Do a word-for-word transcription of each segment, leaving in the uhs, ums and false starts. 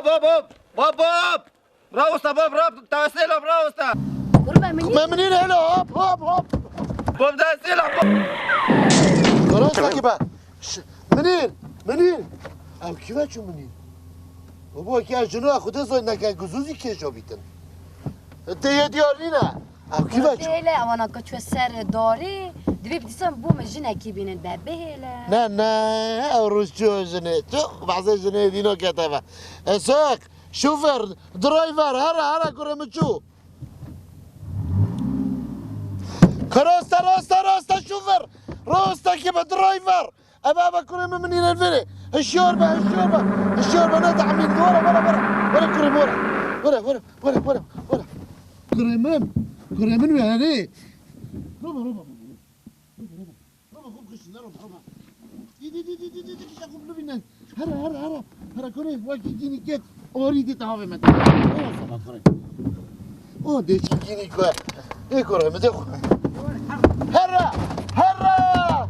Hop, hop, hop, hop! Rawista, bab, rab, tawesê lab, rawista! Kurbe min Kurbe min nîne hele, hop, hop, hop! Bab, destê lab, bab! Rawista ki be! Ş-, Minîr! Minîr! Ew kî ve çû Minîr? Babo, ki ez jino xwe de zay neke guzûzî kêjo bîtin. Tê yê diyar nîne. Ew kî ve çû? Bihêle, ewana ku çû ser darê, divê bi dîsan bo min jinekî bînin, be bihêle. Ne, ne, ew roj çû jinê. Çû, behsê jinê dîno kete ve. Esaq, şoför, driver, here, here, kurê min çû. Raste, raste, raste, şoför. Raste ki be, driver. Ebe, ebe, kurê min, min îne vêrê. Hişyar be, hişyar be. Hişyar be, ne tahmîn. Were, were, were. Were, kurê min, were. Were, were, were, were, were. Kurê min. Kurê min were. Roba, roba, roba. Roba, roba. Roba, xwe bixişin, roba, roba. Di, di, di, di, di, di, di, kişa xwe bibînin. Here, here, here. Here, kurê, wekî gînî ket. Orî dî tahavê me. Oya sana kurê. O dê çi gînî ku. Ê kurê, mi dê xwe. Here! Here!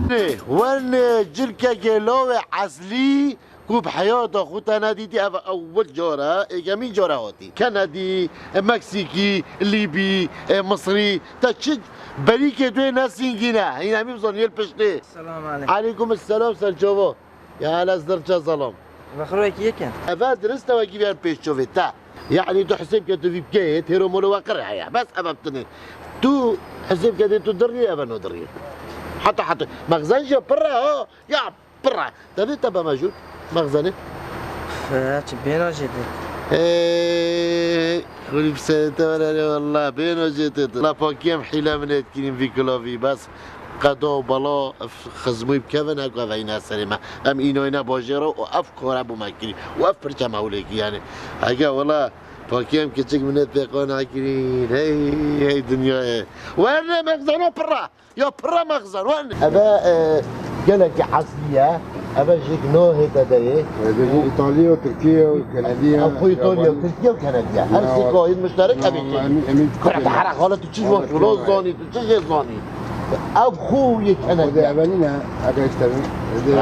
Nê, wernê cilkekê lawê eslî ku bi heyata xwe te nedîtî, ev ewil car e, êkemîn car e hatî. Kenedî, Meksîkî, Lîbî, Misrî, te çi berîkê tu yê ne sîngî ne. Hîn hemî bizanî yê li piştê. Selam aleykum. Aleykum selam, ser çava. Ya hele zirça zalam. Vexiro wekî yek e. Eve dirist e wekî vî her pêş çovê te. Yanî tu hisêb ke tu vî bikeyê, têro molo we qir heye. Bes eve bitinê. Tu hisêb ke dê tu diriyê, eve no diriyê. Heta heta. Mexzen jî pir e ha. Ya pir e. Te vê te be mejûr. Mexzenê. Fe, çi bêno jê dê. Ey, xulî bi serê te were, walla bêno jê tê. La pakî em hîle min ê dikînin vî kilavî. Bes. Qeda û bela ev xizmûyî bikevin, ew ev heyne serê me. Em înoyne bajêr e û ev kare bo me kirî û ev pirçe me hûlê kî, yanî. Hege wela pakî em kiçik min ê pêqo nakirîn. Hey, hey dinyayê. Werne mexzeno pirre. Ya pirre mexzen, werne. Eve, e, gelekî eslî ye. Eve jêk no hê te de yê. Eve jî Îtalya, Tirkiye û Kanadiya. Ev xwe Îtalya, Tirkiye û Kanadiya. Her sê kahîn muşterek ev ê çêkî. Kure te here xalet tu çi zanî, tu çi jê zanî. Ev xwe yê Kanadiya. Eve nîne, eve işte.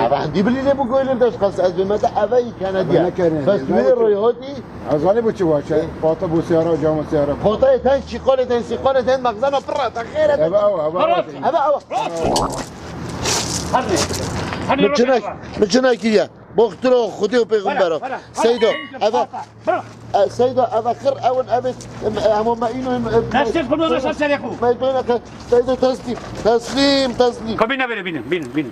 Eve hendî bilî lê bu goylim de şxas ez bê me de eve yê Kanadiya. Bes tu yê rayhatî. Ez zanî bu çi waçe. Pata bu siyara, cama siyara. Patayê ten, çîqalê ten, sîqalê ten, mexzena pirre, te xêre. Eve ew, eve ew. Eve ew. Hadi. Hadi. Min çinek, min çinek kiriye. Boxtiro Xwedê û pêxembera. Seyda, eve, e, Seyda, eve xir ewin, eve, em, hema me îno, em, em, Destê xwe dane ser serê xwe. Meydana ke, Seyda teslîm, teslîm, teslîm. Ka bîne bêre, bîne, bîne, bîne.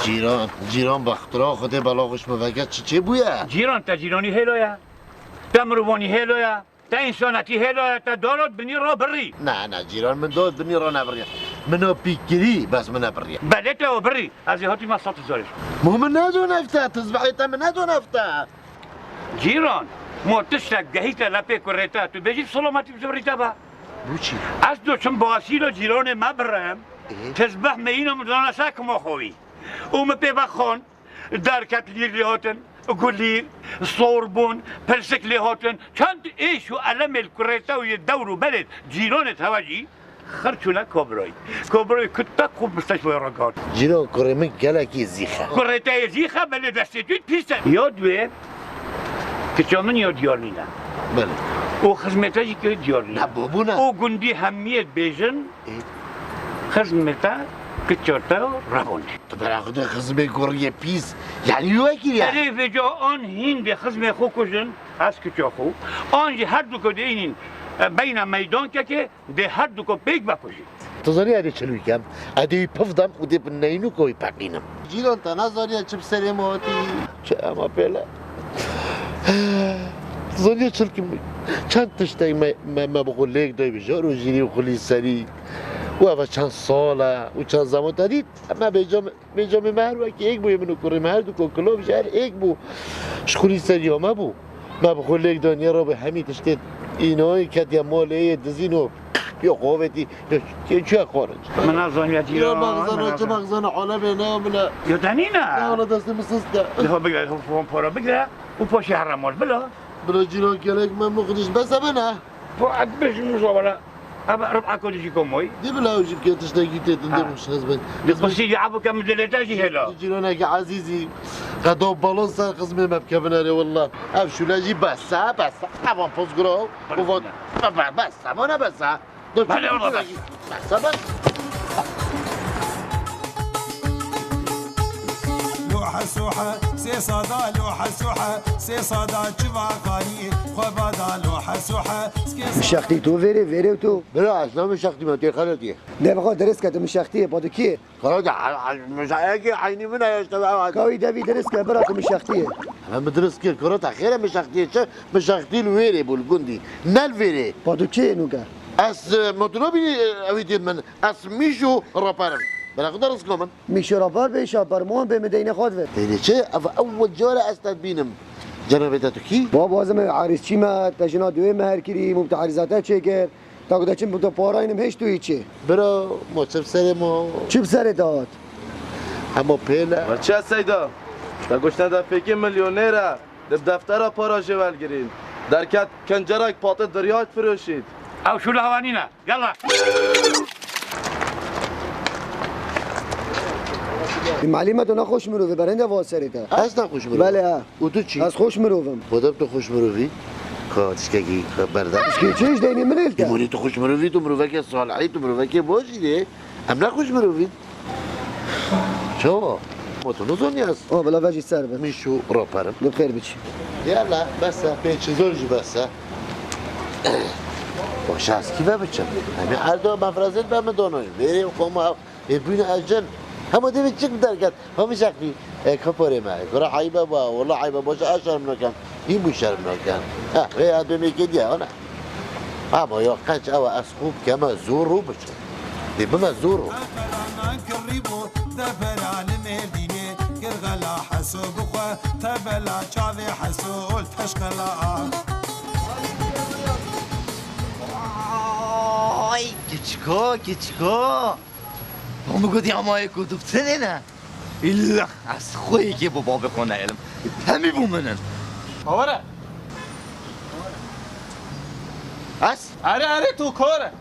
Cîran, cîran bextira Xwedê bela xweş me veke çi çê bûye? Cîran te cîranî hêlo ye. Te mirovanî hêlo ye. Te însanetî hêlo ye, te dawet binî re birî. Na, na, cîran min dawet binî re nebiriye. Min o pîk kirî, bes min nebiriye. Belê te o birî. Ez ê hatî me sed zarê. Mo min nedon efte, tizbehê te min nedon efte. Cîran, mo tiştek gehîte lepê kurê te, tu bêjî selametî bi zorî te be. Bu çi? Ez do çim basî lo cîranê me birem. Ê? Tizbeh me îno min dana ser kima xwe wî. Û min pê vexan. Derket lîr lê hatin, gulîr, sorbûn, pirsik lê hatin, çend êş û elemê li kurê te û yê dewr û berê cîranê te heve jî xir çûne Kobrayî. Kobrayî kut te ku misteshfayê re got. Cîran kurê min gelekî zîx e. Kurê te yê zîx e, belê destê tu pîs e. Ya duê kiça min ya diyar nîne. Belê. Û xizmê te jî kirî diyar nîne. Ne, bûbû ne. Û gundî hemiyê dibêjin, Ê? Xizmê te kiça te rebûne. Tu bera xwe de xizmê goriyê pîs, yanî wekî ya. Erê vêca an hîn dê xizmê xwe kujin, ez kiça xwe, an jî her du ku dê înîn, e, beyna meydankekê dê her du ku pêk vekujî. Tu zanî ez dê çi li wî kem? Ez dê wî piv dem û dê bi neynûka wî peqînim. Cîran te nezaniye çi bi serê me hatî? Çi ema pêle? Tu zanî çi li kim? Çend tiştek me, me, me bi xwe lêk dayî bi jar û jîrî û xulî serî. Û eva çend sal e û çend zeman te dît? Me bêcam Bêcamê me her wekî êk bûye, min û kurê me her du ku kilov ji her êk bû. Ji xulî seriya me bû. Me bi xwe lêk daniye re bi hemî tiştê înoyê ketiye malê yê dizîn û yo xwe vetî, yo çi, çi ye xwarin. Min nezaniye cîran, min nezaniye. Çi mexzana alemê ne min e. Yo te nîne. Ne wala destê min sist e. Ho bigre, ho, ho para bigre û paşê here mal bila. Bila cîran gelek memnûn xwe dîş bes e bine. Po et bêjin wisa wele. Ebe rib'eko dijî komoy. Dê bila ew jî bike tiştekî tê din dê xweş hez bin. Di qusî ya ebo ke min dilê te jî hêla. Cîraneke ezîzî. Qeda balon ser xizmê me bikevin erê willa. Ev şûle jî bes e, bes e. Evan pozgiro. Bes e. Bes e, bes e. Bana bes e. Dur, Bale dur, orada dur. Bes e, bes. Lohe sohe, sê sada lohe sohe, sê sada çiva xalî, xwe bada lohe sohe, skê Mişextî tu vêrê, vêrê tu. Bira, ez ne mişextî me, tê xeletî. Ne bixwe derez kete mişextî, badikî. Kara da, a, a, mişa-, eke eynî min e, işte, a, a. Kawî devî dirist ke, bira tu mişextî ye. Em mi dirist kir, kara te xêre mişextî ye, çi mişextî li wêrê bû, li gundî. Ne li vêrê. Pa tu kê nûke? Ez, e, motora bî, e, ewî dît min. Ez Mîşo Raper im. Bela xwe de rizko min. Mîşo Raper bê, şaper mon bê, mi deynê xwe divê. Deynê çi? Ev ewil cara ez te dibînim. Cenabê te tu kî? Bab, wazim e, arîsçî me, te jina duwê me her kirî, mubte arîzate çêkir. Ta ku deçim bi te paraynim hêj tu hîçî. Bira, mo çi bi serê mo? Çi bi serê te hat? Hema pêl e. Ve çi Seyda? Te goştene de fêkê milyoner e. Di deftera para jê welgirîn. Derket kencerek pate diryayt firoşît. Ew şûla hewa nîne. Gel lan. Malî me tu nexweş mirov î, berende va serê te. Ez nexweş mirov im? Belê, ha. Û tu çi? Ez xweş mirov im. Xwedem tu xweş mirov î? Ka tiştekî berda. Tişkê çi, ji deynê min êl te? Îmonî tu xweş mirov î, tu miroveke salihî, tu miroveke baş î dê. Em nexweş mirov in. Çawa? Ma tu nizanî ez? O, bila vejî ser bin. Mîşo Raper im. Bi xêr biçî. Yala, bes e, pênc hezar jî bes e. Baş e, ez kî ve biçim? Em ê erdo mefrezên be min danoyim. Vêrê xwe ma Ê bûne ez jin. Hema dê min çik bi derket. Hemî şeqlî. E, ka parê me. Kura eybe ba. Wala eybe, baş e, ez şerm nakem. Hîn bû şerm nakem. Ha, vê ez bê mêkê diye, ana. Ama ya qenc ew ez xwe bikeme zor rû biçim. Dê bime zor rû. Tebela nan kirî bû, tebela li Mêrdînê, girgela Heso bixwe, tebela çavê Heso ol teşqela a. Ay, kiçiko, kiçiko. Hûn min gotî ama yê ku tu bi tenê ne? Îlla ez xwe yekê bo babê xwe neyêlim. Hemî bo min in. Awara. Ez? Erê, erê, tu kor e.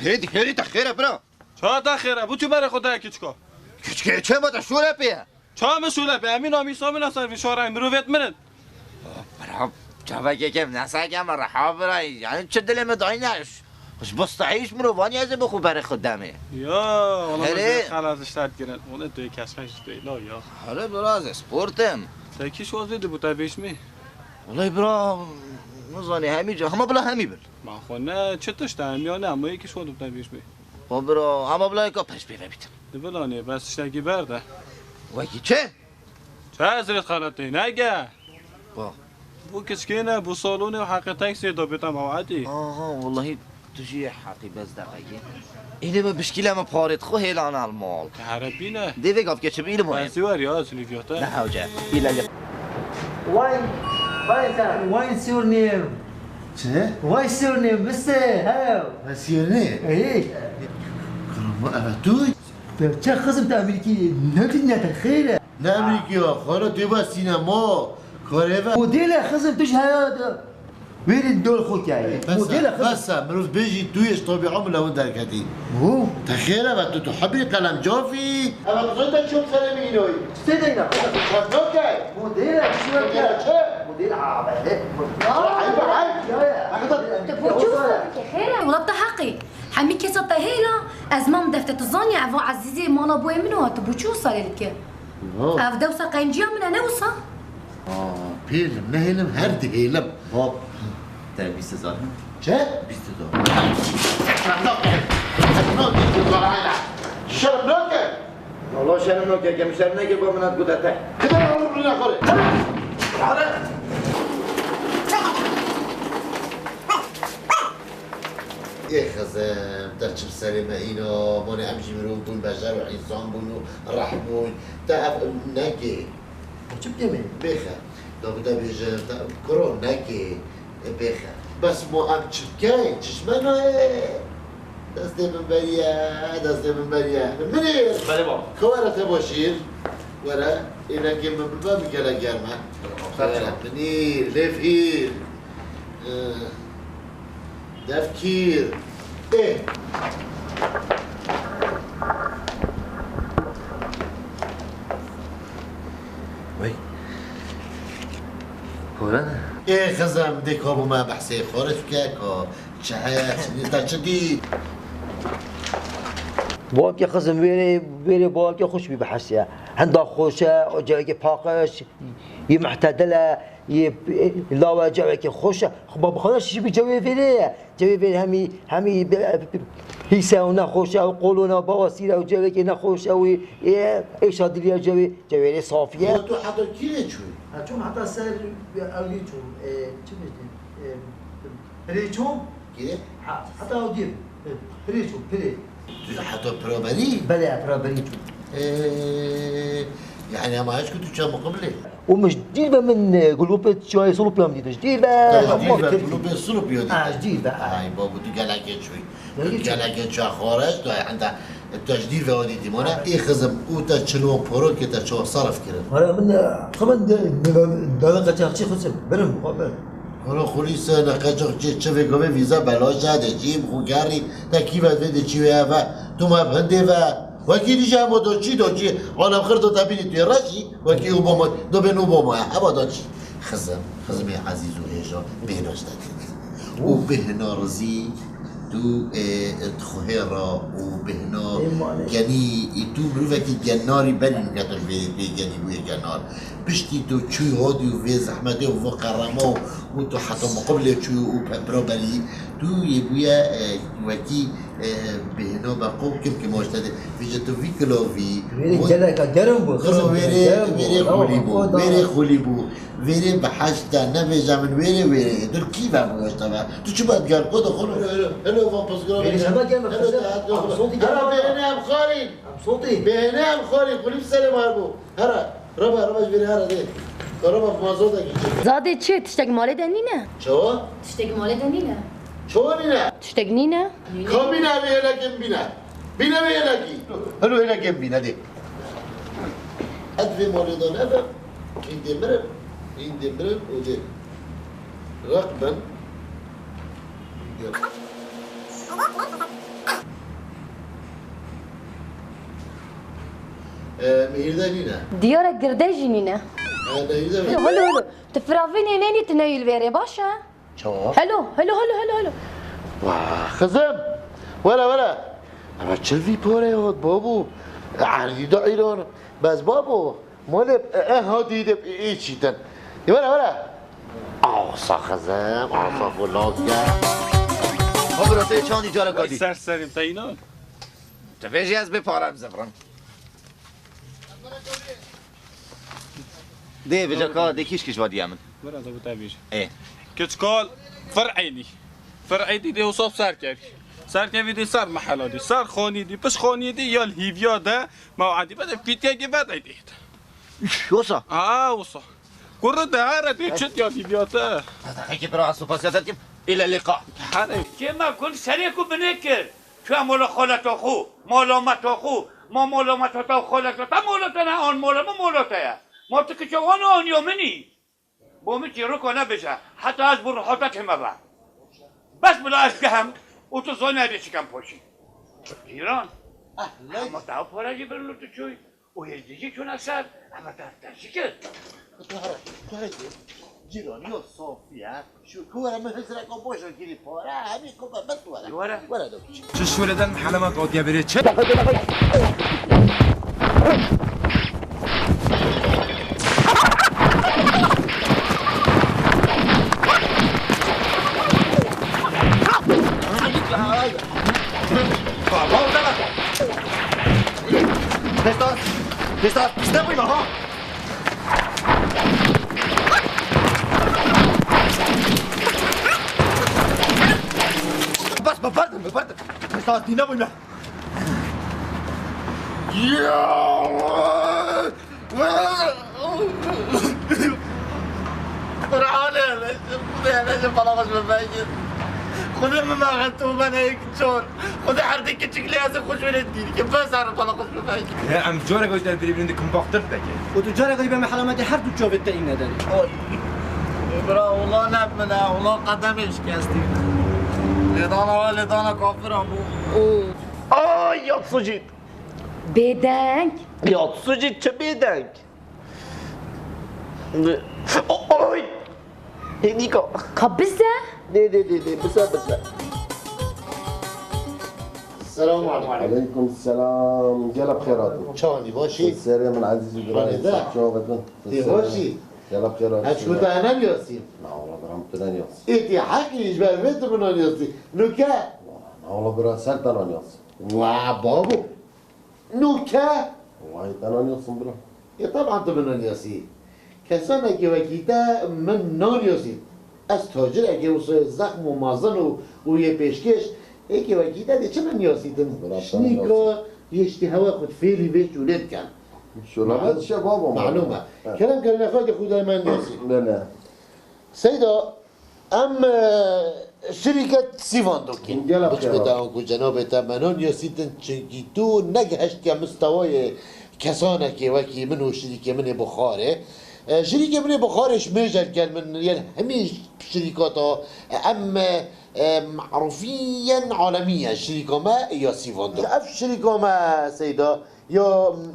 Hêdî, hêdî te xêr e bira. Ça te xêr e? Bu tu berê xwe dayê kiçiko. Kiçikê çê me te şûre pê ye. Ça min şûle be, emîn amîsa min a ser vî şarayê mirovêt min in. Bira, çavekê kêm neseke min reha bira, yani çi dilê min dayne, ji bistahî ji mirovanî ez ê bi xwe berê xwe demê. Ya, wala Herê. Min xelas ji te dikirin. Wala tu yê kesmek ji tu yê, la ya. Herê bira, ez ê sport im. Te kî şoz vê dibû te vêşmê? Wala bira, nizanî hemî ca, hema bila hemî bin. Ma xwe ne, çi tişt e, em ya ne, hema yekî şoz dibû te vêşmê. Xwe bira, hema bila yeka pêş pê ve bîtin. Di bilanê, bes tiştekî berde. Wekî çi? Çi ez rêt xeletê neke? Bo. Bu kiçkê ne, bu salonê û heqê taksiyê da bê te mewetî. Aha, wallahî tu jî heqî bez deqekî. Îlê me bişkîle me parêt xwe hêlan al mal. Te herebî ne? Dê vê gavkê çi bî îlê mo. Ez wer ya, ez lîvya te. Ne hewce. Île gel. Why, why is that? Why is your name? Çi? Why is your name, mister? Hello. What's your name? Hey. Kırma evet duy. Te çi xizim te Amerîkî ne dinya te xêr e? Ne Amerîkî ya, xara tê be sînema, karê ve. Model e xizim tu ji heya de. Wêrî dol xwe kayê. Bes e, model e xizim. Bes e, mirov bêjî tu yê ji tabi'a min lewin derketî. Hu? Te xêr e ve tu, tu hebî qelem cafî. Eve tu zon te çûm serê min înoyî. Stê deyna. Çav nake. Model e, çi weke? Model e çi? Model e, a, be, he. Model e. Eyb e, eyb. Ya, ya. Hakikaten. Te bo çi wisa dike? Xêr e, wela te heqî. Hemî kesa te hêla, ez mam defte tu zanî, eva Ezîzê mala boyê min o, tu bo çi wisa lê dike? Ev dewsa qenciya min e, ne wisa? Aa, pêlim, nehêlim, her dihêlim. Bab, te bîst hezar him? Çi? Bîst hezar. Şerm nake. Şerm nake. Wala şerm nake, kem şerm nake, ba min hat gotete. Kide ya oğlum, buna kore. Hadi. Ê xizim, te çi bi serê me îna, mane em jî mirov bûn, beşer û însan bûn û reh bûn. Te ev nekê. Çi bikê me? Bêxe. Da ku te bêje, te kuro nekê. Bêxe. Bes mo em çi bikeyn? Çişme nayê. Destê min beriye, destê min beriye. Minîr! Belê baba. Ka were te bo şîr. Were, ê nekê min bibe, min gelek germ e. Were, Minîr, lêvhîr. Ee, Devkîr. Ê. Vay. Pora ne? Ê xizim, dê ka bû me behsê xwarit bike, ka çi heye, çi nî, te çi dî? Balkê xizim, wêrê, wêrê balkê xweş bî bihesiye. Hinda xweş e, o cewekê paqij, yê muhtedil e, yê, e, lawe cewekê xweş e. Xwe bi xwe şî bi cewê vêrê ye. Cewê vê hemî, hemî be-, hîse û nexweş e û qolona bawasîr e û cewekê nexweş e û ê, ê, êşa dilî ye cewê, cewê rê safî ye. Û tu heta kîrê çûyî? Ha, çûm heta ser ewlî çûm. E, çi bêjin? E, pirê çûm. Kîrê? Ha, heta ewdî. Pirê çûm, pirê. Tu heta pira berî? Belê, pira berî çûm. E, yanî hema hişk û tu çem û qiblê? Û min ji dîr ve min, e, gulopê çiyayê Silopê min dîtin. Ji dîr ve. Te ji dîr ve gulopê Silopê dîtin? Ha, ji dîr ve, ha. Ay babo, tu gelekê çûyî. Tu gelekê çûyî xwareş, tu henda, tu ji dîr ve dîtî mane. Ê xizim, û te çil û porokê te çawa serf kirin? Hara min, e, xwe min de, de, de, de qaçaxçî xizim. Birim, xwe bir. Hara xulî se ne qaçaxçî çi vê gavê vîza belaş e, de cî, xwe gerî, te kî ve vê de çi wê eve. Tu me bi hindê ve. Wekî dî jî hema doçî, doçî, alem xir do te bînî tu yê reşî, wekî Obama, do bên Obama, hema doçî. Xizim, xizimê ezîz û hêja bêhna ji te dikir. Û bêhna rizî, tu, e, e, dixuhêra û bêhna genî, ê tu mirovekî genarî berî nuke tu ji vê pê genî bûyê genar. Piştî tu çûyî hadî û vê zehmetê û vê qerema û, û tu heta muqibilê çûyî û pepira berî, tu yê bûye, e, wekî Ê, bêhna be qo kim kim hoşte de. Vêce tu vî kilovî. Wêrê geleka germ bû, xizim, wêrê, germ bû. Wêrê xulî bû. Wêrê xulî bû. Wêrê bi heşt de, nevêje min wêrê, wêrê. Dur kî ve bû hoşte be? Tu çi be diger? Ko de xulî. Hele, hele, hele, va pizgira. Wêrê şema germ, xizim. Hele, bêhne em xalîn. Em sotî. Bêhne em xalîn. Xulî bi serê mar bû. Here, rebe, rebe ji vêrê here dê. Rebe bi mazotê geçir. Zadê çi? Tiştek malê de nîne? Çawa? Tiştek malê de nîne? Çawa nîne? Tiştek nîne? Ka bîne vê yelekê bîne. Bîne vê yelekî. Hilo yelekê bîne dê. Ez vê malê de nebe. Rîndê mirim. Rîndê mirim û dê. Req bin. E, Mihîrde nîne. Diyar e girde jî nîne. E, Mihîrde. Helo, helo, helo. Tu firavînê nênî, tu neyî li vêrê, baş e? Çawa? Helo, helo, helo, helo, helo. Wah, xizim. Were, were. Ema çil vî pore hat, babo. Erdî de îran. Bes babo. Malê, e, e, ha dîdip, e, e, çîtin. E, were, were. Asa xizim, asa gulak ya. Ha, bira, te çandî cara kadî. Ser serim, te înan. Te vêjî ez bê pare bizivirim. Dê, vêca ka, dê kîş kîş vadiya min. Were, da bu te vêjî. E. Keçkal, fir eydî. Fir eydî dê wisa serkevî. Serkevî dê ser mehela dî, ser xanî dî, piş xanî dî, ya li hîviya de, mewedî, bede fîtiyekî vedey dê. Üf, wisa? Aa, wisa. Kurre de here dê çit ya dîviya te. Heke bira, ez sopasiya te dikim. Île lîqa. Here. Kê me kun serê ku binê kir. Tu em mola xaleta xu, mola meta xu, ma mola meta te xaleta te mola te ne, an mola min mola te ye. Ma tu kiça wan an ya min î. Bo min çîroka nebêje, heta ez bo rihata tême be. Bes bila ez gehem û tu zanî ez ê çikem paşî. Cîran, eh, hema te ew pare jî birin û tu çûyî û hêzdî jî çûne ser, hema te, te jî kir. Tu here, tu here, cîran, yo Sofiye, şu ku were min hizreka boşa girî pare, hemî ku be, bes were. Were. Were de. Çi şûre den helema gotiye biri çi? Pêştas! Pêştas! Pişte bûyma ha! Bas, bapardin, bapardin! Pêştas, dîne bûyma! Qur'anê, Xwedê hele ji bala xwe ji min vekir. Xwedê min naxwe tu bene yek çor. Xwedê erdê kiçik lê ez ê xwe ji wê dîr kim. Bes her bala xwe ji min vekir. Ya em careke ji der birî birîn dikim baxtir dike. Û tu careke jî be me helametê her du çavê te îne derê. Oy. Bira, wala ne min e, wala qedemê şikestî. Lêdana we lêdana kafiran bû. Ay, ya sucît. Bêdeng. Ya sucît çi bêdeng? Oy! Hêdîka. Ka bize? Dê, dê, dê, dê, bize, bize. Selamun aleyküm. Aleyküm selam. Gel bi xêr hatin. Çawanî, baş î? Serê min ezîz û girayê. Çawanî de? Ser çava din. Tê baş î? Gel bi xêr hatin. Ez ku te ne niyasî? Na, wala biram tu ne niyasî. Ê tê heqî ji ber vê tu min niyasî. Nuke? Na, wala bira ser te niyasî. Wa babo. Nuke? Wayê te niyasî bira. Ê teban tu min niyasî. Kesanekî wekî te min niyasî. Ez tacirekê wisa zexm û mezin û, û yê pêşkêş, êkê wekî te dê çi min niyasîtin? Bira, te niyasî. Şinîka yê ji tê hewa xwe fêrî vê çûlê dikin. Şola Malum. Şe babo, malum e. He. Kerem kerine xwe de Xwedayê me niyasî. Bele. Seyda, em, e, şirîket Sîvan dokîn. Gel Biçme xêra. Te anku cenabê te me niyasîtin, çinkî tu negihiştiye mistewayê kesanekê wekî min û şirîkê min ê Buxarê. E, şirîkê min ê Buxarê ji mêj gel min, yên hemî şirîkata, e, em, e, e, merûfî yên alemî ye, şirîka me ya Sîvan dok. Ev şirîka me Seyda, ya,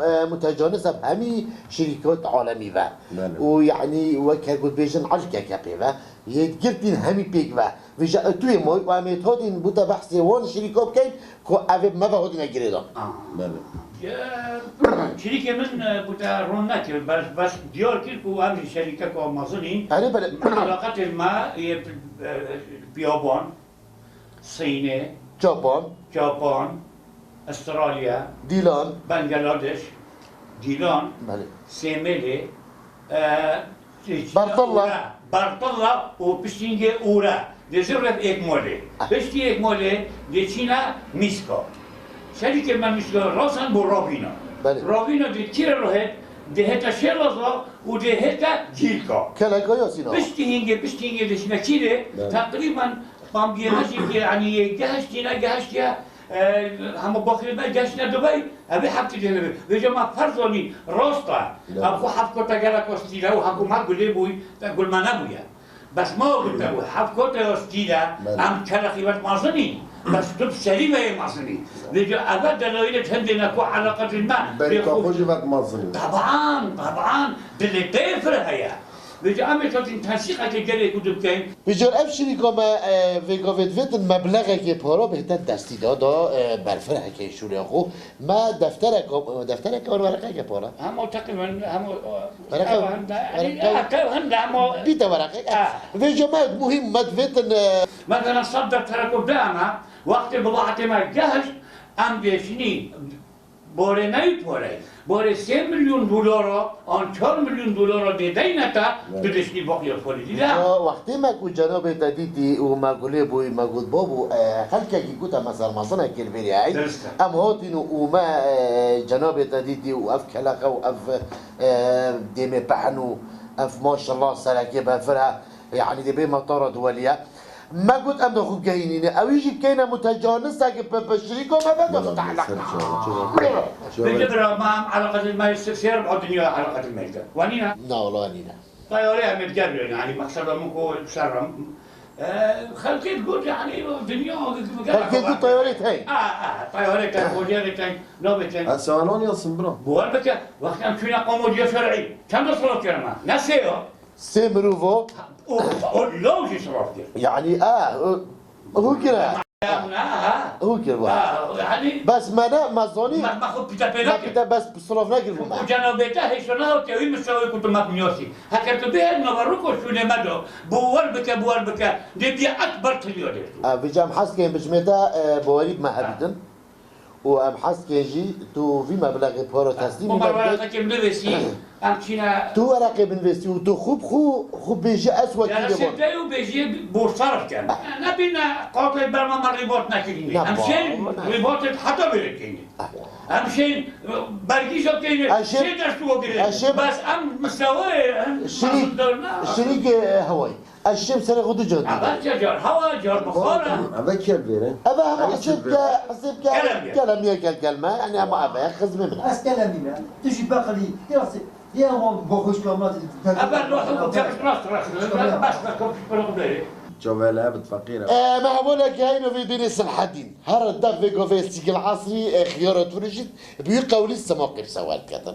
e, mutecanis ev hemî şirîkat alemî ve. Belê. Û, yanî, weke ku dibêjin elkeke pê ve. Yê girtîn hemî pêk ve. Vêca etûyê moy û em ê hatîn bû te behsê wan şirîka bikeyn ku ev ê me ve hatine girêdan. Ah. Belê. Ye, şirîkê min, e, bû te ron nekir. Bes, bes diyar kir ku em jî şerîkeka mezin în. Erê, belê. Alaqetên me yê, e, biyaban. Sînê, Japan, Japan, Astralya, Dîlan, Bangladeş, Dîlan, Belê. Sêmêlê, e, Bertilla. Ûra, Bertilla û piştîngê Ûra. Dê ji rev Êkmolê. Ah. Piştî Êkmolê dê çîna Mîska. Şerîkê me Mîska rasan bû Ravîna. Belê. Ravîna dê kîre rohet, dê heta Şêlaza û dê heta Cîlka. Keleka Yasîna. Piştî hîngê, piştî hîngê dê çîna kîrê, Belê. Teqrîben Pambiyê me jî ki, yanî, yê gehiştîne, gehiştiye, e, hema baxirê me gehiştine Dubey, ev ê heft dê nebe. Vêca me ferz zanî, rast e. Ya. Ev xwe heft kota gelek stîl e û heko me gulê bûy, te gul me nebûye. Bes me got te bû, heft kota ya stîl e, Belê. Em kele xîvet mezin în. Bes tu bi serî ve yê mezin î. Vêca eve delayîlê hindê ne ku eleqetên me Berîka bê xwe xwe jî vet mezin î. Teban, teban, dilê te yê fir heye. Vêca em ê çatin tensîqekê gelê ku dibikeyn. Vêca ev şirîka me, e, vê gavê divêtin meblexekê para bihête destî da, da, e, berfirehekê şûlê xwe. Me defterek, defterek an wereqeke para? Hema teqrîben, hema, Wereqe, ev hende, wereqe, ev hende, hema bîte wereqek. Ha. Vêca me muhîm me divêtin, e, Mesela sed defterek û bide me, wextê bibaetê me gehişt, em dêşinî Borê neyê porey. Borê sê milyon dolara, an çar milyon dolara dê deyne te, Evet. tu diştî baqiya porê dî de. Ya wextê me ku cenabê te dîtî û me gulê bûyî, me got, "Babo, e, xelkekî ku te me sermezine kir vêrî hey." Dirist e. Em hatîn û, û me, e, cenabê te dîtî û ev kelexe û ev, e, dêmê pehn û ev maşallah serekê befir e. Yanî dê bê me tara duweliye. Me got, "Em de xwe bigehînîne." Ewî jî keyne mutecanisek bi, bi şirîka me ve de Bela, xwe tehlek. ser çava, çava. Çava. Peki bira, ma em eleqetên me sê, sê rib'a dinya eleqetên me dike. Wanî ne? Na, wala nîne. Tayarê em ê digerîne, yanî mexseda min ku ser re, e, xelkê digot, yanî dinya Xelkê got tayarê tey. A, a, tayarê tey, bojêrê tey, navê tey. Ez sewalan yazsın bira. Bawer bike, wextê em çûne Komodiya Şer'î, çend silav kir me? Ne sê ya? Sê mirov o. O, o law jî silav kir. Yanî, a, o, hû kir e. Ya, na, ha. Hû kir bu. Ha, yanî, Bes me ne, me zanî. Me, me xwe pîte pê Me nakir. pîte bes silav nekir bû me. O cenabê te hêşo nehatiye wî mistewayê ku tu me biniyasî. Heker tu bihêt nava rûko şûnê me do. Bawer bike, bawer bike. Dê bîye ekber tiliya dê tu. A, vêca em hez kên biçmê te, e, bawerî bi me Ha. hebîtin. Û em hez kên jî tu vî meblexê para teslîmî me bike. Wereqekê binivîsî, em çîne. Tu wereqê binivîsî û tu xwe bi xwe, xwe bêjî ez wekîlê Dersê wan. Te û bêjî borçlar dikem. Ne bîne qatê berma me rîbat nekirîne. Ne, Em şên baba, ne. rîbatê heta bêrê keyne. Em şên bergî jî keyne, Ez şên, şê ders tu girê. ez şên Bes em mistewayê, em Şirîk, mezindar ne. şirîkê hewayî. Ez şêm serê xwe du car dî. Eve çi car? Hewa car bixwara. Eve kêr vêre. Eve hema Eve hesêb çi ke, vêre? hesêb ke Kelem ye. kelem ye gel gelme. Yanî hema eve ye xizmê min. Ez kelemî me. Tu jî beqilî. Ya se, ya ma boxuş kamla. Eve ruh bu kemiş rast rast. Bas bas kapı bana beri. Çavele evet fakir. E, me hevaleke heyno vê bînê Silhedîn. Her def vê govê sîgil asrî, e, xiyara turî jî bi wî qewlî sima qîb sewal ketin.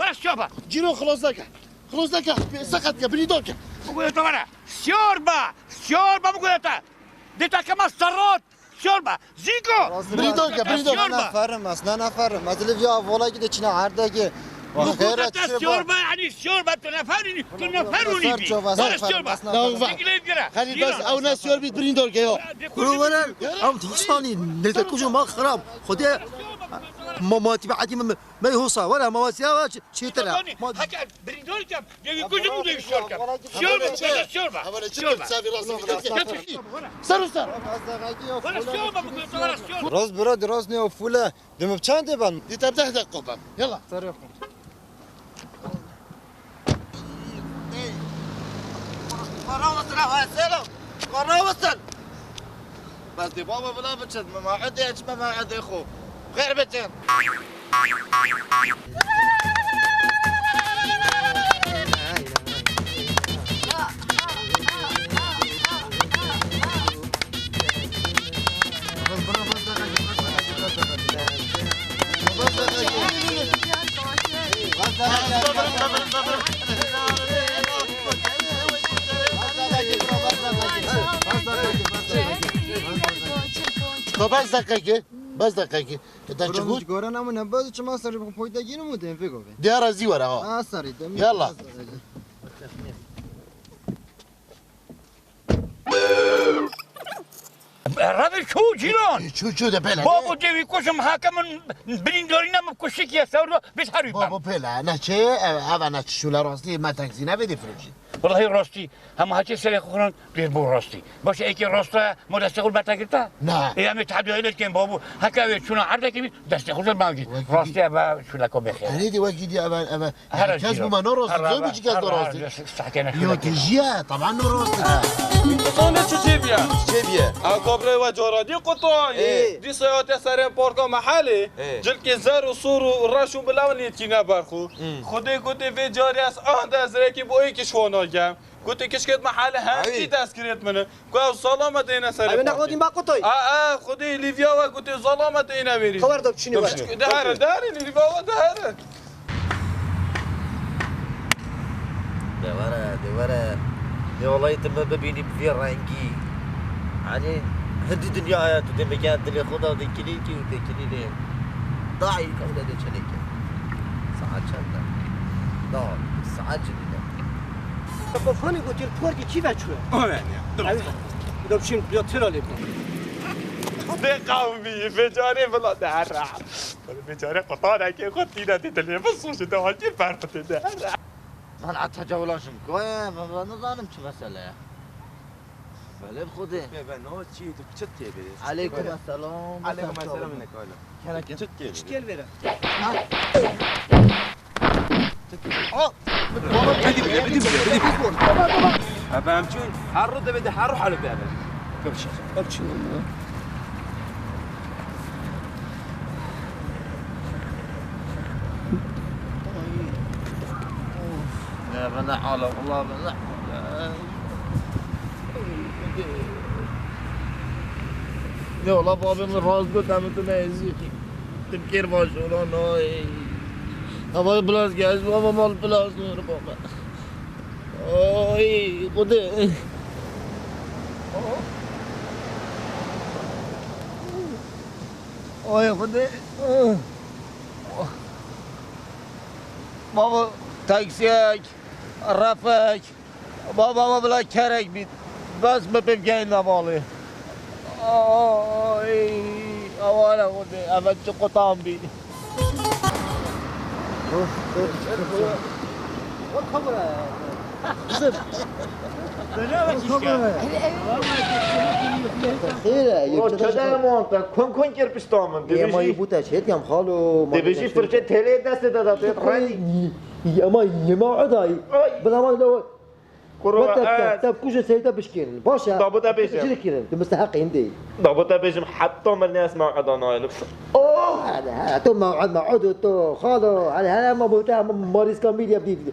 Were siyorba. Cîno xilas neke. Xilas neke. Seqet ke, birîndar ke. Biguhete were. Siyorba. Siyorba biguhete. Dê te kema serot. Siyorba. Zîko. Birîndar ke, birîndar. Siyorba. Neferim ez, ne neferim. Ez li vîya volayekî de çîna erdekê. Biguhete siyorba, yanî siyorba, tu neferî, tu neferûnî bî. Were siyorba. Zîk lê gire. Xelîl bes, ew ne siyor bî, birîndar ke ya. Kuro were, em distanî, ne te kujo ma xirab. Xwedê ma, ma tîbe edî me, me hosa, were, ma wasiya wa çi-, çêtir e. Ma heke birîndar kem, devî kujo mu devî siyor kem. Siyor mu, siyor mu? Siyor mu? Ser û ser. Were siyor mu, were siyor mu? Rast bira, di rast ne o fule. Dê min bi çendê ben? Dê te bi deh deqo ben. Yala. Serê xwe. Xwe rawestin, ha, selam. Xwe rawestin. Bes dê baba bila biçin, min mewedê, çi me mewedê xwe. Xêr biçin. Bes deqekê, bes deqekê. Te çi got? Cigara namû nebez çima serê xwe poyde gînim û tên vê govê. Diyara zî were ha. Ha, serê de. Yalla. Revê çû cîran. Çû, çû de pêle. Babo, devî kuşum, heke min birîndarî ne, min kuşik ye, sewro, biz herî. Babo, pêle, ne çi, ev, ev ne çi şûle rastî, me tek zî ne vê dê firojî. Wellahî rastî, hema heke serê xwe xurand, dêr bo rastî. Baş e, êkê rasta, mo destê xwe berte girta? Ne. Ê, em ê tehdî wê dikin, babo, heke wê çûna erdekê bî, destê xwe ser bangî. Rastî ev şûleko bêxêr. Erê dî wekî dî ev, ev, Her kes bû me narast, zor bû çi kes narast. Yo, tu jiye, taban narast. Sana çi çêbiye? Çêbiye. Ew kabrê we caradî qutayî. Ê. Dîsa ya te serê parka mehelê. Ê. Cilkê zer û sor û reş û bilew lê tîne ber xwe. Hmm. Xwedê gotê vê carê ez ah de ez rêkî bo êkî şwana gem. Gotê kişkêt mehelê hem Ey. Kî dest girêt min e. Ku ew zalama têne serê Ew ne parkê. Xwedî me qutayî. A, a, Xwedê lîvya we gotê zalama têne verî. Xewer de biçînî we. Dihare, dihare, lîvya we dihare. De were, de were. Dê olayê tu me bibînî bi vî rengî. Yanî hindî dinyaya tu dê meke dilê xwe da dê kilîkî û dê kilîlê. Dayî kewle dê çelêke. Saet çend e? Da, saet cinî de. Kofanê gotir portî kî veçûye? Ove ne. Dur. Ev, do biçim, do tira lê bû. Dê qewmî, vê carê vila de herra. Vê carê qutanekê xwe tîne dê dilê min sû ji dewakî ber bidê de herra. Lan ata cewlan ji min koye, min vila nizanim çi mesele ye. Belê bi Xwedê. Bê, bê, no çi, tu çi tê bê? Aleykum esselam. Aleykum esselam, ne kayla. Kene çi tê bê? Çi tê bê? Baba, bidî, bidî, bidî, bidî. Efendim çün, her ruh de bidî, her ruh halı bidî. Kapçı, kapçı. Ya bana hala, Allah bana. Ya Allah, babê min rast got, em tu ne ezî. Tim kêr baş ola nayê. Ama biraz gez, ama mal biraz nur baba. Ay, Xwedê. Ay, Xwedê. Baba, taksiyek, refek. Baba, baba, bila kerek bît. Bes me pê bigehîne malê. Ay, aware Xwedê, eve çi qutan bî. Xêr e, yê Ro çi çede de eman te, kon kon kir pişta min. Ê, ma yê bû te çêt yam xalo, ma Dibêjî firçe têlê destê de da, tê rengî. Ama yema edayî. Ay. Bila ma da Kuro Wek te, ez. Te, te kujê seyde bişkêrin. Baş e. Da bo te bêjim. Bişkêrin. Tu misteheq hindê. Da bo te bêjim, heta min ne ez mew'eda nayêlim. Oh! Hele, hele, tu mew'ed, mew'ed tu, xalo. Hele, hele, ma bo te, ma, ma rîska mîrye bidî.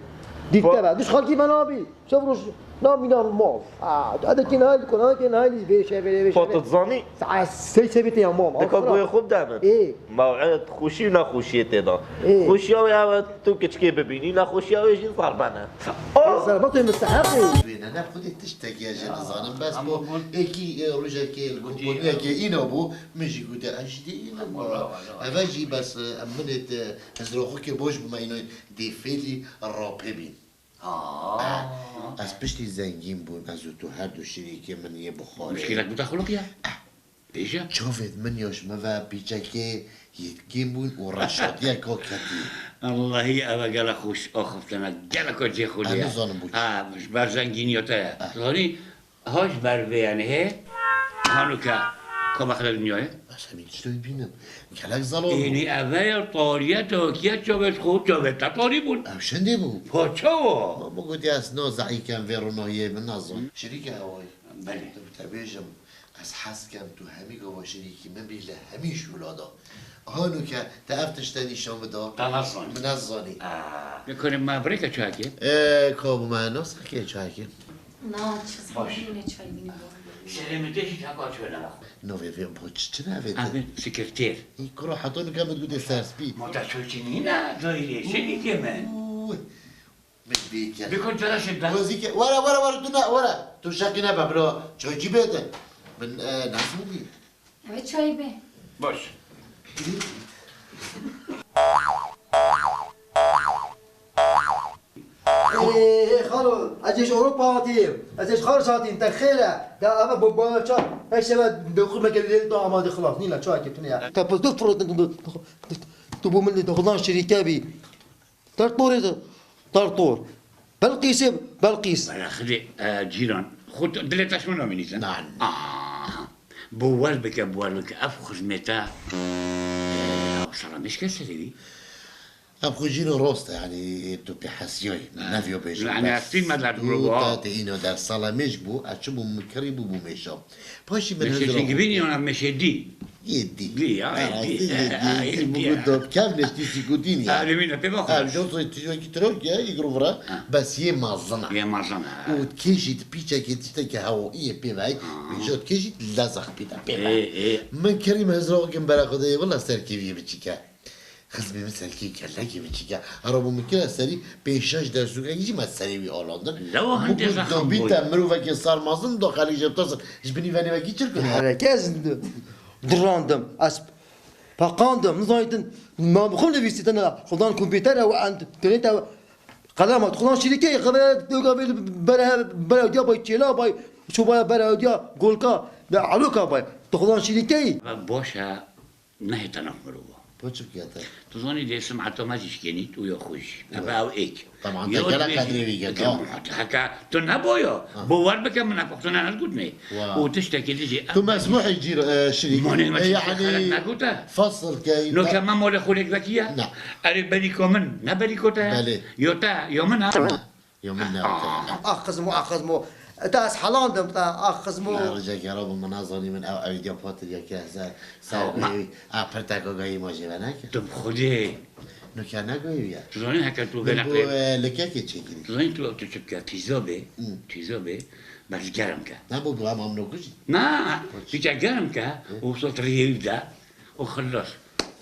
Dîte be, diş xalkî me nabî. Şev roj namînan mal. Ha, edekî nahil, konakê nahil, vêşe, vêşe, vêşe. Xwe tu dizanî? Saet sê sebitê ya mam. Dika goyê xwe bide min. Ê. Mew'ed xweşî û nexweşiyê tê de. Ê. Xweşiya wê ew e tu kiçikê bibînî, nexweşiya wê jî zerbe ne. Oh! Zerbe tu mistehaq ê. Wê ne, ne, xwedê tiştekî ez jî nizanim. Bes bo êkî, e, rojekê li kompaniyekê îna bû, min jî gote, ez jî dê înim. Eve jî bes, e, em minê te, ez roxikê boş bûme, îno dê fêlî rapê bîn. Aa. Eh, ez piştî zengîn bûm, ez û tu her du şirîkê min yê bixwarê. Muşkîlek bi te xulqiya? Eh. Bêje. Çavêt min ya ji min ve pîçekê yêtkîn bûn û reşatiyeka ketî. Allahî, ev e gelek xweş axiftina, geleka cêxulî ye. Ez nizanim bo çi. Ha, ji ber zengîniya te ye. Eh. Zanî, ha ji ber vê, yanî hê, hano ke ka bexile dinyayê. Ez hemî tiştê dibînim. Gelek zelal bû. Ênî eve ya tarî ye, tewakiye çavêt xwe, çavêt te tarî bûn. Ew şindê bû. Ha, çawa? Ma min gotî ez na zehî kem vê ronahiyê min nazan. Şirîke hewayî. Belê. Tu bi te bêjim, ez hez kem tu hemî gava şirîkî min bî li hemî şûla de. Hano ke te ev tişte nîşan bida. Te nezanî. Min nezanî. Aa. Lê kurê me birêke çayekê? Ee, ka bû me nas xekê çayekê. Na, çi zehmet bîne çay bîne bo. Serê min tê jî heka çi wêne xwe. Navê vê bo çi, çi navê te? Em ê sekreter. Î kuro heta nika min gotê serspî. Ma te ço çi nîne, daîrê şirîkê min. Û, min bêke. Bikun telaşê be. Wezîke, were, were, were, tu ne, were. Tu şeqî nebe, bira. Çaycî bête. Min, e, nasıl bî? Evet, çayı be. Baş. Ê, ê, xalo, ez ê ji Ewropa hatîm. Ez ê ji xaric hatîm, te xêr e. De eve bo, bo, ça, her şeve doxu meke lê to amade xilas. Nîla, çayekê tune ya. Te pis dû fırlattın, tu, tu, tu, tu bu milli doxudan şirîke bî. Tertorê de, tertor. Belqîsê, Belqîs. Bela xidê, e, cîran. Xwe tu, dilê te ji min namînîtin? Na, na. Aha. Bo wer bike, bo wer bike. Ev xizmê te, e, salamêşke serê wî. Ev xwe jîno rost e, yanî tu pê hesiyayî. Ha. Neviyo bêjim. Yanî bes hestî me der tu bû, ha. Te, te îno der salamêş bû, ez çi bû min kirî bû, bû mêşa. Paşî min hizra xwe. Meşe çi gibînî, ona meşe dî. Yê dî. Dî ya, yê dî. Rastî yê dî. Ha, yê dî, yê dî, bû ya. Dopkev neştî sîkutînî ya. Ha, demîna pê bakar. Ha, jot soy tijokî tirok ya, î grûvra. Ha. Bes yê mazin a. Yê mazin a. Û kêşî di pîçekê tiştekî hewayî yê pê ve. Ha. Jot kêşî di lezaq pê de pê ve. Ê, ê. Min kirî min hizra xwe kim bera xwe de yê, wela serkevî yê biçîke. Xizmê min serkê kellekê min çike. Hera bû min kire serî pênc şeş dersûkek jî me serê wî alandin. Lewa hindê zexm bû. Dobî te mirovekê sarmazin da xelk jê bitirsin. Ji binî venê wekî çi kir? Hereke ez dirandim. Ez peqandim. Nizanîtin ma bi xwe nivîsîtin. Xudan kompîter ew, enternet ew, qelema. Xudan şîrîkeyê xebe doga vê bere, bere diya bay çêla bay. Çobaya bere diya golka. Ve aloka bay. Tu xudan şîrîkeyî. Boş e. Nehê te nav mirova. Bo çi bike te? Tu zanî dê simeta me jî şikênît û ya xwe jî. Eve ew êk. Tamam, te gelek qedrê wî girt, ha. Heke tu neboya, bo wer bike min, heke tu ne, ez gotine. Wa. Û tiştekî dijî. Tu mesmûhî cîr, e, şirîk. Manê me, e, çi yanî xelek negote? Fasl key. No ke me malê xwe lêk vekiye? Na. Erê berîka min, ne berîka te? Belê. Ya te, ya min ha? Na. Ya min ne. Ah, ah, xizmo, ah, xizmo. Te ez helandim, te, ah, xizmo. Ne, ricek ya Rabbi, min nazanî min ew, ew diya patir ya ke se, se, a, pirteka gayî ma jê ve neke. Tu bi Xwedê. No ke ne gayî ya. Tu zanî heke tu gelek lê. Bu, e, likekê çekî. Tu zanî tu, tu çi bike, pîza bê, pîza bê, bes germ ke. Ne bu, bu ama amno kujî. Na, pîça germ ke, û sot riyê de. û xilas.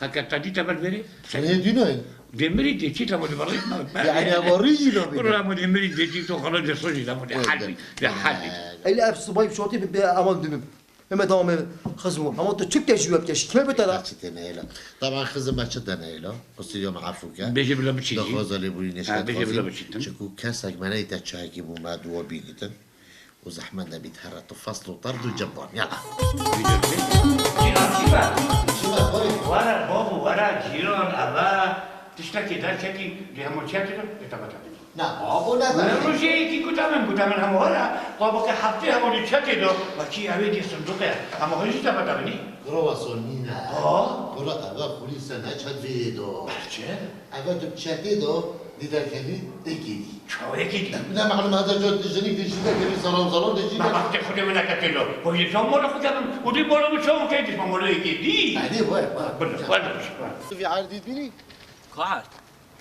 Heke te dî te ber verê. Lê dî nayê. Demirî dê çi te ma diberî? Yani ama rî jî nabî. Kura ma demirî dê çi to xala de sojî te ma de halbî. De halbî. Eyle ev subay şortî bi, bi aman dibim. Mehmet ama xizmo. Ama tu çik te jüwep keş. Kime bete la? Çi têne êla. Taban xizim me çi têne êla. Qusî yo me afû ke. Bêje bila biçî. Daxwaza lê bûyî nêşket. Bêje bila biçî. Çiku kesek me neyte çayekî bû me duwa bînitin. û zehmet nebît here tu fasl û terd û cebban. Yala. Cîran çi be? Çi be, xweyê? Were, babo, were, cîran, eve, tiştekî derketî, dê hemû çi tê de, dê te bete bînî. Na, babo, ne be. Min rojê yekî gote min, gote min hemû were, babo ke heftê hemû dê çi tê de, wekî ew ê dê sindoqê, hemû xwe jî te bete bînî. Kuro we son nîne. Ha? Kuro eve xulî se ne çet vê yê de. Berçe? Eve tu çetê de, dî derkevî, êkê dî. Çawa êkê dî? Ne, ne, malum heta cot jinîk dê jî derkevî, salam salam dê jî. Ma wextê xwedê min neke tê lo. Xwe yê çawa mola xwe kevim? Û dî mola min çawa kê dî? Ma mola êkê dî. Hadi, we, we. Bila, we, we. Tu vî erdî bînî? Ka erd?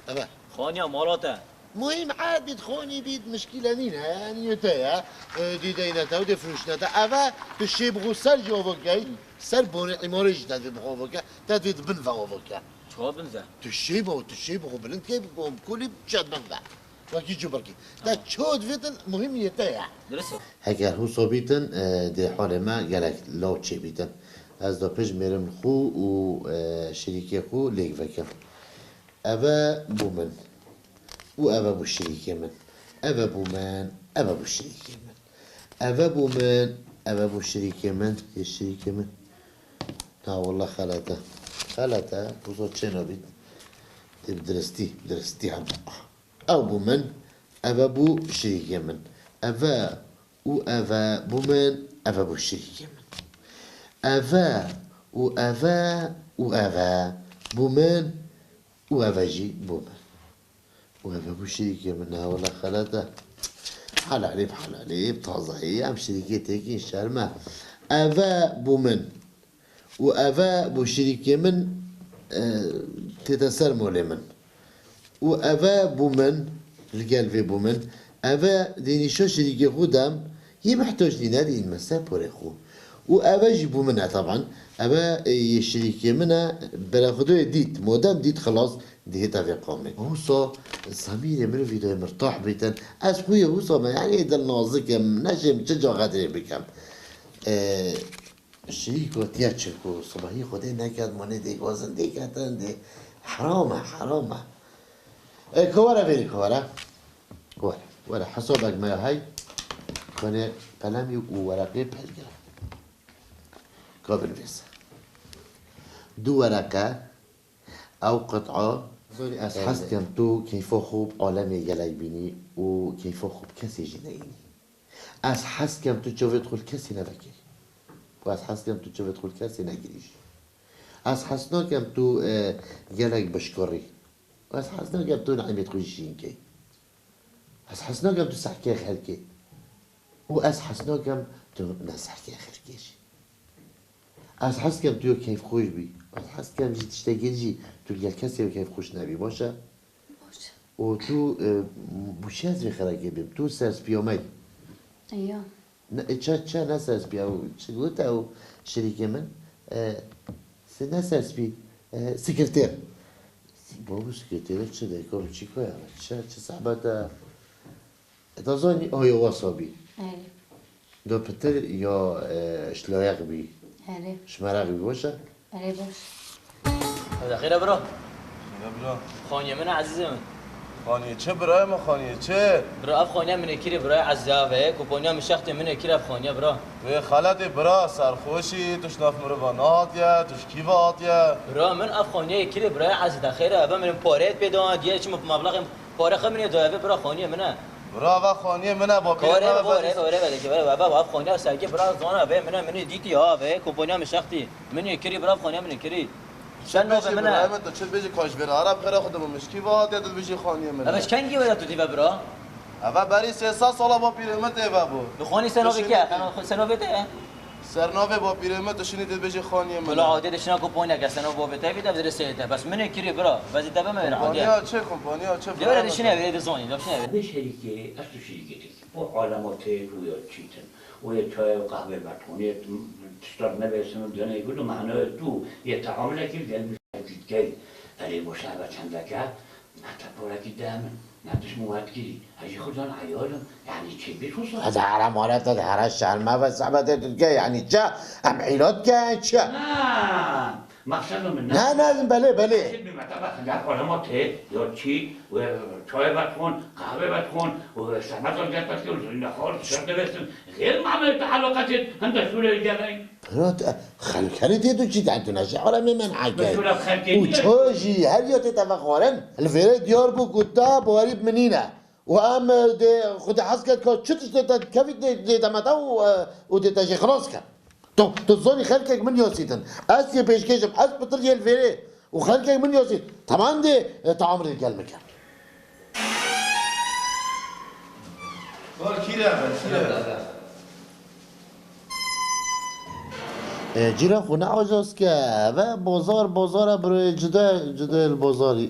Eve. Xaniya mala te. Muhîm erd bît, xonî bît, mişkîle nîne, yanî yê te ye. E, dî deyne te û dê firûşne te. Eve tu şê bixwe ser jî ava key, ser bonê îmarê jî te divê bixwe ava ke, te divê di bin ve ava ke. Çawa bin ve? Tu şê bo, tu şê bixwe bilind key, bi kom kulî çet bin ve. Wekî cubirkî. Te Tamam. çawa divêtin muhîm yê te ye. Dirist e. Heger husa bîtin, e, dê halê me gelek law çê bîtin. Ez da pêş mêrim xwe û, e, şirîkê xwe lêk vekim. Eve bû min. Û eve bû şirîkê min. Eve bû min. Eve bû şirîkê min. Eve bû min. Eve bû şirîkê min. Yê şirîkê min. Na wallah xelet e. Xelet e. Wisa çê nabît. Dê bi diristî, diristî hem. Ew bû min. Eve bû şirîkê min. Eve û eve bû min. Eve bû şirîkê min. Eve û eve û eve bû min. Û eve jî bû min. Û eve bû şirîkê min. Ha wela xelet e. Helalî bi helalî, bi tazayî, em şirîkê têkîn şerm e. Eve bû min. Û eve bû şirîkê min, e, tête ser molê min. Û eve bû min, li gel vê bû min. Eve dê nîşa şirîkê xwe dem, yê mihtac nîne, dê înme ser porê xwe. Û eve jî bû min e, teban. Eve, e, yê şirîkê min e, bera xwe doyê dît, modem dît, xilas, dihête vê qamê. Wisa zemîrê min û vîdayê mirtah bîtin. Ez xwe yê wisa me, yanî dil nazik im, neşêm çi ca xetirê bikim. E, Şirîk gotiye çi ku sibahî Xwedê neket, monê dê gazin dê ketin dê. Heram e, heram e. E, ku were vêrî ku were. Were, were. Hesabek me ya hey. Konê pelemî û wereqê pelgire. Ka binivîse. Du wereqe, ew qit'a. Zorî ez hez dikim tu keyfa xwe bi alemê gelek bînî û keyfa xwe bi kesê jî neyînî. Ez hez dikim tu çavê xwe li kesî nevekirî. Û ez hez dikim tu çavê xwe li kesî negirî jî. Ez hez nakim tu, e, gelek bişkurî. Û ez hez nakim tu neîmêt xwe jî şîn key. Ez hez nakim tu sehkê xelkê. Û ez hez nakim tu ne sehkê xelkê jî. Ez hez dikim tu yo keyfxweş bî. Ez hez dikim jî tiştekî jî tu li gel kesê yo keyfxweş nebî. Baş e? Baş e. Û tu, e, bûşe ez vê xerekê bîm. Tu serspiya me yî. Eya. Ne, e, çe, çe ne serspî ew, çi got ew şirîkê min? E, si ne serspî, e, sekretêr. Babu sekretêr çi de, kom çi koya? Çi, çi zehmet e? E, da zanî, o, yo, wasa bî. Erê. Do pitir ya, e, şlayeq bî. Erê. Şmereq bî, baş e? Erê, baş. Hevde xêre bira. Xêre bira. Xaniyê min e, ezîzê min. Xaniyê çi birayê min, xaniyê çi? Bira, ev xaniya min ê kirê birayê ezîzê ave, kompanya min şextê min ê kirê ev xaniya bira. Wê xeletê bira, serxweşî, tu ji nav mirova nehatiye, tu ji kî ve hatiye? Bira min ev xaniya ê kirê birayê ezî de xêre, eve min pareyê pê da, diye çi min meblexê Pare xwe min ê daye, vê bira xaniyê min e. Bira, va xaniyê min e, bapîrê Pare me ve, pare, pare, belê ki, belê, va, va, va xaniya serkê bira zana, vê min e, min ê dîtî ha, vê kompanya min şextî. Min ê kirî bira, xaniya min ê kirî. Sen navê min e. Bira, tu çi dibêjî, ka ji vê re ara bi xêra xwe dibim, ji kî ve hatiye tu dibêjî xaniyê min e? Eve ji kengî were tu tê ve bira? Eve berî sê sed sala bapîrê min tê ve bû. Bi xanî sen navê kî ye? Sen navê te ye? Ser navê bapîrê min tu şinî dibêjî xaniyê min. Wela adê de şina ku poyne ke, ser navê bapê te vî de bi dirê seyê te. Bes min ê kirî bira. Bezî te bime wêre adê. Kompanya çi, kompanya çi? De were de şine vêrê de zonî, de şine vêrê. Bi şerîkê, ez tu şerîkê te. O alema tê û ya çîtin. O yê çay û qehve bertonê, tiştar nebêsin û deney gudu mehne tu yê teamule kir gelmiş. Erê boşa ve çendeke. Ne te porekî de min, ne tu ji min wetkirî. Ez jî xwe zan eyal im. Yanî çêbî wisa. Ez here mala te, here şerme ve sebetê tu dike, yanî çi? Em hîlat ke çi? Na, maqseda min ne. Ne, ne, belê, belê. Maqsed min me te ve xenger xwarema tê, ya çî, we çayê vedixwin, qehwê vedixwin, we şerme zor gel vedikir, zor ne xwar, şer dibesin. Xêr mame te heloqetê hinde şûrê geley. Hira te, xelkerê tê tu çî te, tu neşe alemê me nehekey. Û ço jî her ya tê te vexwarin, li vêrê diyar bû ku te bawerî bi min nîne. Û em, e, dê, Xwedê hez ket ka çi tiştê te kevî dê, dê te me te û, e, û dê te jê xilas ke. Tu, tu zanî xelkek min yasîtin. Ez yê pêşkêş im, ez pitir yê li vêrê. Û xelkek min yasît. Teman dê, e, teamulê gel min ke. Kî re be, kî re be? E, cîran xwe ne acaz ke, eve bozar, bozar e, biro cuda, cuda li bozarî, e,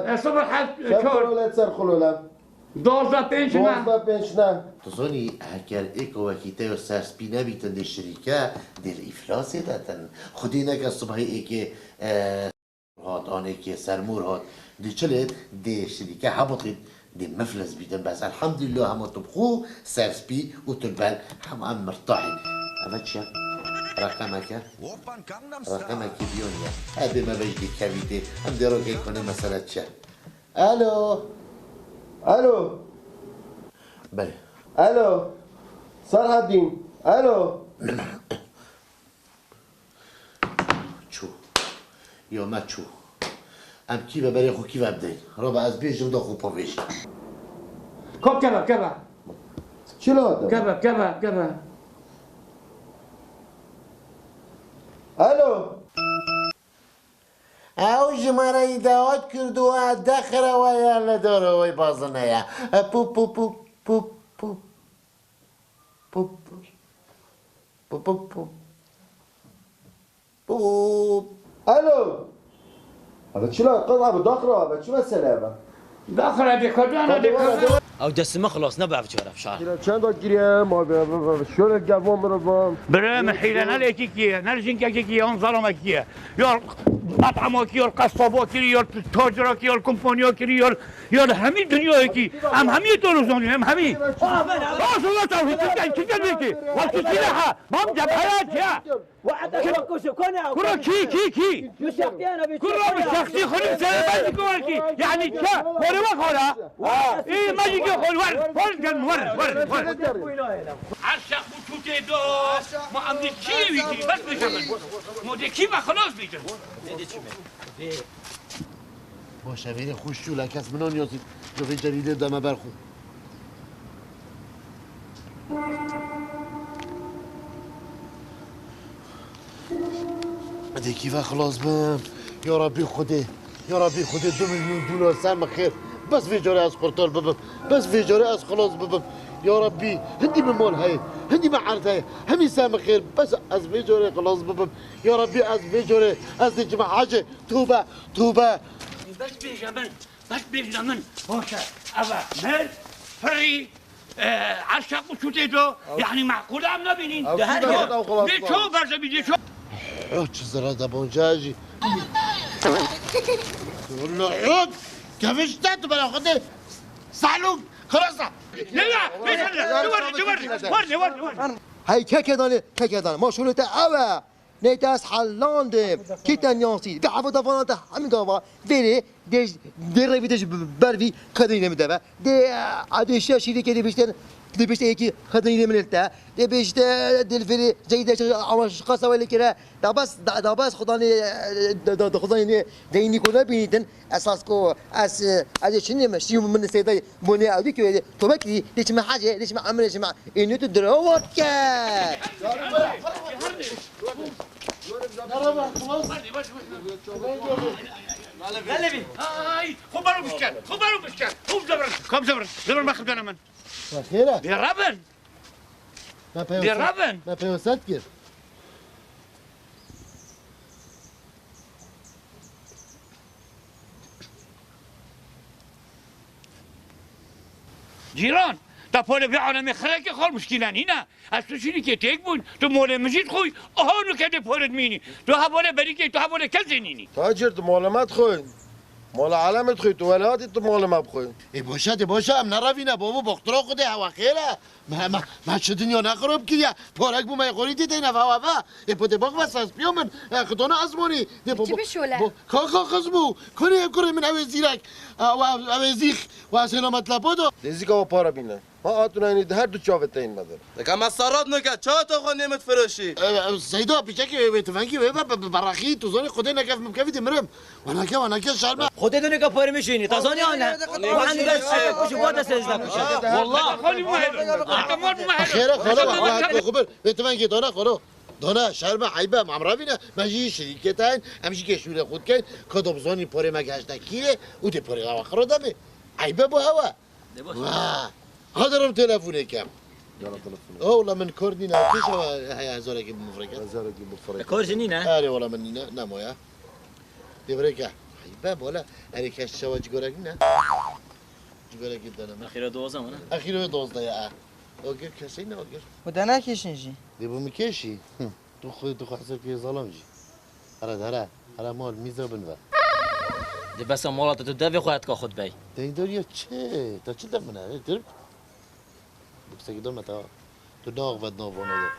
Ser heft, ser çor. Xulûlet, ser xulûlet. Dozda pênc ne. Dozda pênc ne. Tu zanî, heker êko wekî te yo serspî nebîtin dê şirîke, dê li îflasê de tin. Xwedê neke sibahê êkê, e, hat, an êkê sermûr hat. Dê çi lê, dê şirîke hebitît, dê miflis bîtin. Bes elhamdülillah hema tu bi xwe serspî û tu li bel hema em mirtahîn. Eve çi ye? Reqemeke? Reqemekî biyoniye. Ebê me vejî dê kevîtê. Em dê rokê konê mesele çi ye? Alo. Alo. Belê. Alo. Serhedîn. Alo. Çû. Ya me çû. Em kî ve berê xwe kî ve bidin? Rabe ez bêjim da xwe pavêjî. Kop keve, keve. Çi lade? Keve, keve, keve. Alo. Ew jimareyî dawet kirdo, e, dexire we ya li dora wê bazine ye. E, pup, pup, pup, pup, pup. Pup, pup, pup. Pup. Alo. Abi çila qal abi daxira abi çi mesele abi? Daxira de kodana de kodana. Ew destê min xilas nebe ev cara, şar. Hîre çenda kiriye, ma be, be, be, şöyle gevon mirova. Bire min hîre ne lêkî kiye, ne jinkekî kiye, yan zalamekî kiye. Ya qetamokî, ya qesabokî, ya tacirokî, ya kompaniya kirî, ya, ya hemî dinyayekî. Em hemî televîzyonî, em hemî. Nasıl da tavsiye, Türkçe, Türkçe diyor ki, vakit ile ha, mam cebhaya ya. Kuro kî, kî, kî? Kuro bi şexsî xwe li ser mecî ku welkî. Yani ça? Xore we xora. Ê, mecî ke xwe wer, wer gel, wer, wer, wer. Her şex bu tutê do, ma em di kî wî kî, bes bêje min. Ma de kî me xilas bîtin. Baş e, vêrê xweş çû, la kes min aniyasî, ji vê cerîdê deme ber xwe. Dê kî ve xilas bim. Ya Rabbî Xwedê, ya Rabbî Xwedê du milyon dolar ser min xêr. Bes vê carê ez qurtar bibim. Bes vê carê ez xilas bibim. Ya Rabbî, hindî min mal heye, hindî min erd heye. Hemî ser min xêr. Bes ez vê carê xilas bibim. Ya Rabbî, ez vê carê ez dê çime hecê. Tobe, tobe. Bes bêje min, bes bêje min. Baş e. Eve mir, pirî, e, eşeq û çûtê do. Yani maqûl em nebînîn. Ew her çi ya, ew xelas bê ço berze bî, ço. Ya çi zira de bonca jî. Lühut, kevişte tu bela xwedê. Salûk, xelasa. Ne ya? Ne ya? Ne var? Ne var? Var ne var? Ne var? Hey, keke danê, keke danê. Ma şûlê te ev e. Neyte ez helandim. Kî te niyasî? Bi heva davana te hemî gava. Verê dê, dê revî dê ji ber vî xedinî min deve. Dê, a dê şiya şîrî ke dê bişte, dê bişte yekî xedinî min te. Dê bişte dil verê ceyde ama şiqasa wele kire. Da bas, da, da bas xudanê, da, da, da xudanê ne, deynî ko nebînîtin. Esas ko ez, ez ê çinê me, şî min seyday. Bonê ew dî ku tobekî, dê çime hecê, dê çime emrê çime. Ênû tu diro wat kir. Ay, xwe baro bişken, xwe baro bişken. Xwe zebirin, kam zebirin, zebirin me xibdana min. Xêr e? Bê rabin. Me peyosat, me peyosat kir. Cîran, te polê vê alemê xireke xal muşkîle nîne. Ez tu şînîkê têk bûn, tu molê min jî dixwî, aha nuke dê polê dimînî. Tu hevalê berîkê, tu hevalê kesê nînî. Tacir, tu molê me dixwî. Mola alemê dixwî, tu wele hatî tu molê me bixwî. Ê boşe, dê boşe, em nerevîne, babo, boxtira xwe dê hewa xêr e. Me, me, me çi dinya ne xirab kiriye? Parek bû me xorî tê teyne ve ve. Ê po dê bak ve sas piyo min. E, xitona ezmonî. Dê po, Çi bi şole? Bo, ka, ka, xiz bû. Kurê, kurê min ew ê zîrek. E, we, ew ê zîx. We selamet lepo do. Dê zîka we para bîne. Ha, hatuna inî di her du çavê te in me der. Dika me sarat nike, çawa to xwe nêmit firoşî? E, e, Seyda, piçekê wê, wê tifengî wê ve, be, be, beraxî, tu zanî xwedê nekef min kevî dê mirim. Wanake, wanake şerme. Xwedê dûneke parê min şînî. Ta zanî ane. Wan dest şefe kuşu, wan dest ez da kuşu. Wallah. Xwedê dûneke parê min şînî. Xêre, xêre, xêre, xêre, xêre. Vê tifengê dana xwero. Dana, şerme, eybe, em amravîne. Me jî şirîkê te hên, em jî kê şûrê xwe dikeyn. Ka do bizanî parê me gehişte kîrê û dê parê xwe xiro demê. Eybe bo hewa. Dê baş. Wa! Hadi rim telefonê kem. Yala telefonu. O, wala min kor nîne. Kî şewa heye hezarekî bimifreke? Hezarekî bifreke. E, kor jî nîne? Erê, wala min nîne. Nemo ya. Dê bireke. Heybe, wala. Erê, keş şewa cigorek nîne. Cigorekî dene min. Exîra doza min, ha? Exîra doza ya. O gir kesey ne o gir? Bu da nakêşin jî. Dê bu mi kêşî? Hı. Tu xwe, tu xwe hesab kê zalam jî. Here, here, here mal mîza bin ve. Di besa mala te tu devê xwe hetka xwe dibey. Deydar ya çi? Ta çi de min e? Ê, dur. Biksekî dome ta. Tu naxvet navona de.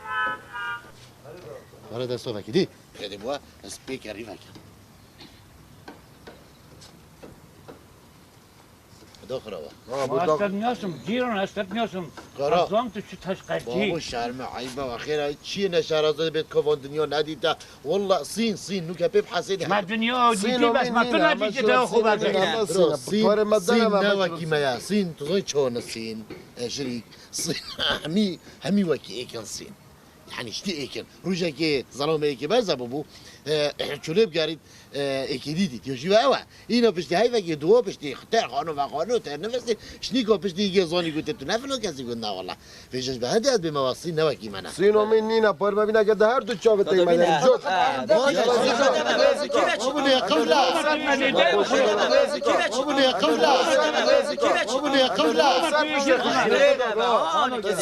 Here desta vekî dî. Xedê bua, ez pê kerî vekim. Xweda xwe rawa. Ha, bu Ma da- ez te niyazim, cîran ez te niyazim. Kara. Ez zam tu çi teşqekî. Babo şerme, eybe, xêra, çiyê ne şeraze bêt kovan dinya nedîte. Wallah, sîn, sîn, nuke pê bihesê de. Me dinya Sîn dîtî o bes, min me tu nîne, nedîtî me te sîn xwe nîne, berdikî. Me sîn, Bro, sîn, parê me sîn dene, me ne çi wekî me ya. Sîn, tu zanî çawa ne sîn. Eşirî, sîn, hemî, hemî wekî êkin sîn. Hani ştî êkin. Rojekê zelamê êkê berze bûbû, e, çolê bigerît, e, êkê dî dît. Yo jî ve ew e. Îna piştî heyvekê duwa piştî ter xano vexano ter nefesê şnîka piştî yê zanî gote tu ne filo kesî got na wala. Vêje ji be hende ez bê mewasî ne wekî me ne. Sîno min nîne, parve bîne ke de her du çavê tey me ne. Cot.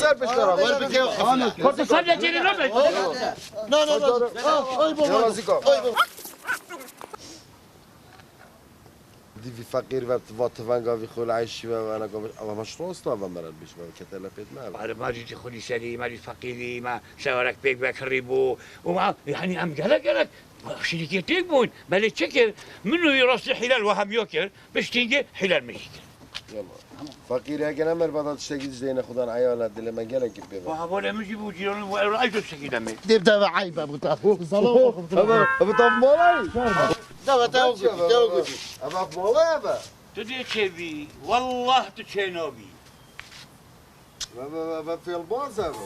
Ser piştera. Wer bike. Kortu sadece elini öpün. Na, na, na. Ah, ay baba. Yala ziko. Ay baba. Dî vî feqîr ve va tivenga vî xwe li eyşî ve ve ena gavê, ama şi rosta ve meral bîş ve ketele pêt me. Arê ma jî xwedî serî, ma jî feqîrî, ma şewerek pêk ve kirî bû. Û ma, yani em gelek gelek şirîkê têk bûn. Belê çi kir? Min û wî rastî hîlel we hemiyo kir. Piştîngê hîlel min jî kir. Yallah. Feqîr heke ne merva da tiştekî dişteyne xudan eyala dilê me gelekî pê ve. Wa, bolê min jî bû cîranî û ew ay tiştekî demê. Dêv deve eybe bu ta. Zalo. Ebe, ebe tam malay. Deve te o gudi, te o gudi. Ebe malay ebe. Tu dê çêbî, wallah tu çênabî. Ebe, ebe fêlbaz ebe.